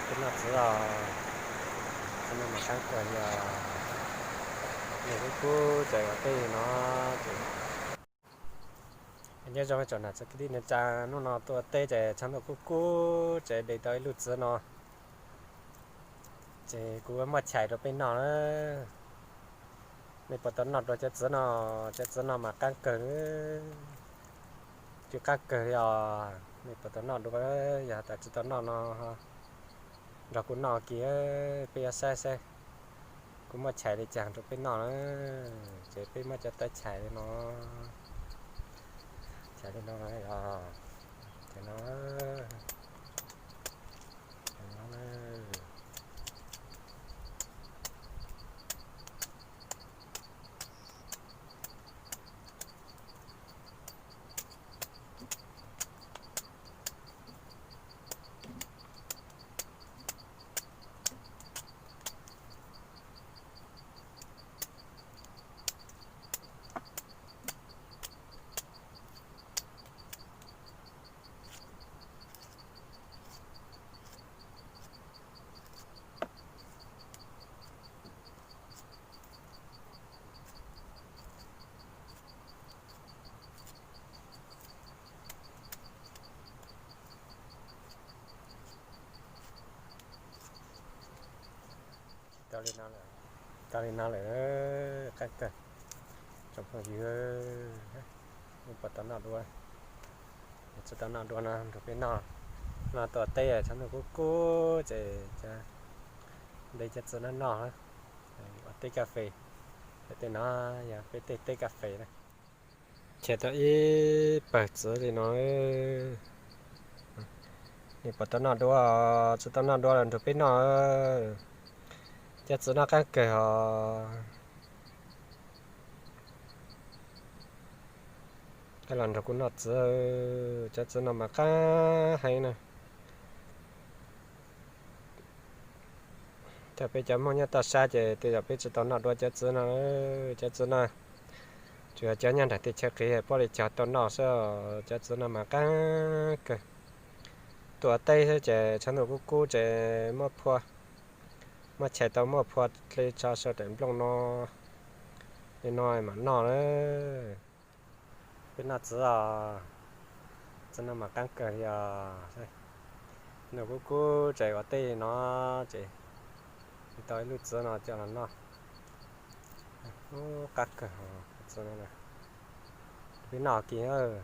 Peb noj txiv os, txiv no mas qab kawg li os. Nws kub kub ces ua teb no ces. Nyob zoo tsoom nam txiv kwv tij neej tsa, hnub no tuaj teb ces tshav ntuj kub kub ces de tau ib lub txiv no. Ces kuv muab chais rau peb noj na. Nej puas tau noj dua cov txiv no? Cov txiv no mas qab kawg, tsis qab kawg li os. Nej puas tau noj dua? Yog tas tsis tau noj no, nrog kuv noj kiag, peb yuav saib saib kuv muab chais li cas rau peb noj na. Ces peb muab cov tawv chais li no, chais li no, ces no, ces no. Tau li no lawm, qab kawg. Tsoom phooj ywg, nej puas tau noj dua? Tsis tau noj dua no nrog peb noj. No tuaj teb tshav ntuj kub kub ces de cov txiv no noj, ua teb kas fes. Tej no yog peb tej teb kas fes na. Chais tau ib pawg txiv li no. Nej puas tau noj dua? Tsis tau noj dua los nrog peb noj. Cov txiv no qab kawg os. Los nrog kuv noj txiv, cov txiv no mas qab heev na. Thiab peb cov Hmoob nyob toj sab ces tej zaum peb tsis tau noj dua cov txiv no. Cov txiv no tsuas yog cov nyob nram tej chaw qiv puab li cog tau noj xwb. Cov txiv no mas qab kawg. Tuaj teb xwb ces tshav ntuj kub kub ces muab phua, muab chais tau muab phua dle tso saum daim nplooj no, li no mam noj na. Peb noj txiv os, txiv no mas qab kawg li os. Ntuj kub kub ces ua teb no ces tau ib lub txiv no coj los noj. Ub, qab kawg txiv no. Peb noj kiag.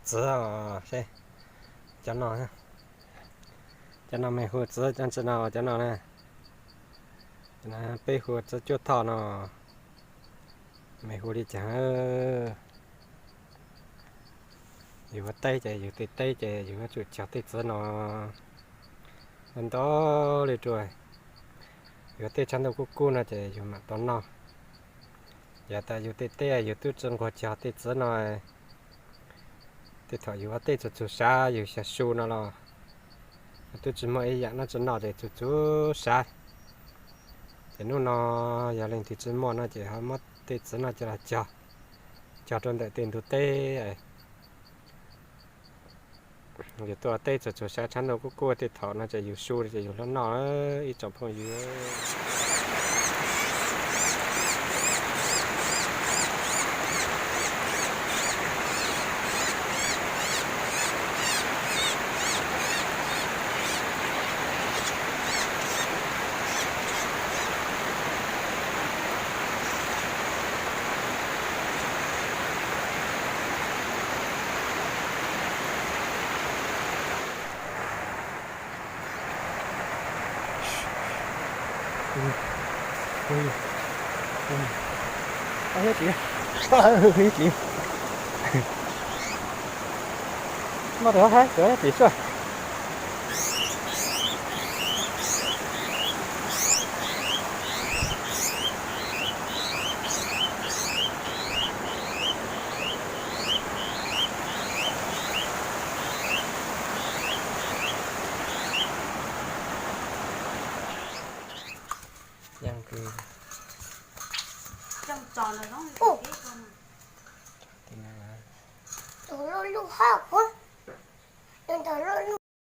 Txiv os, cov no, cov no mej hu txiv cov ntsis no, cov no na, peb hu txiv cuaj thoj no, mej hu li cas? Yus ua teb ces yus tej teb ces yus yuav tsum cog tej txiv no ntau ntau li rau, yus tej tshav ntuj kub kub no ces yus mam tau noj. Yog tas yus tej teb yus twb tsis nquag cog tej txiv no, tej thaum yus ua teb txhua txhua sav yus xyaw su no los twb tsis muaj ib yam dab tsi noj ces txhua txhua sav. Ces hnub no yog leej twg tsis muaj no ces ho muab tej txiv no coj los cog, cog rau ntawm tej ntug teb. Yus tuaj teb txhua txhua sav tshav ntuj kub kub tej thaum no ces yus su ces yus hlob noj ib tsoom phooj ywg. Tsis, no tes hab tsis xwb.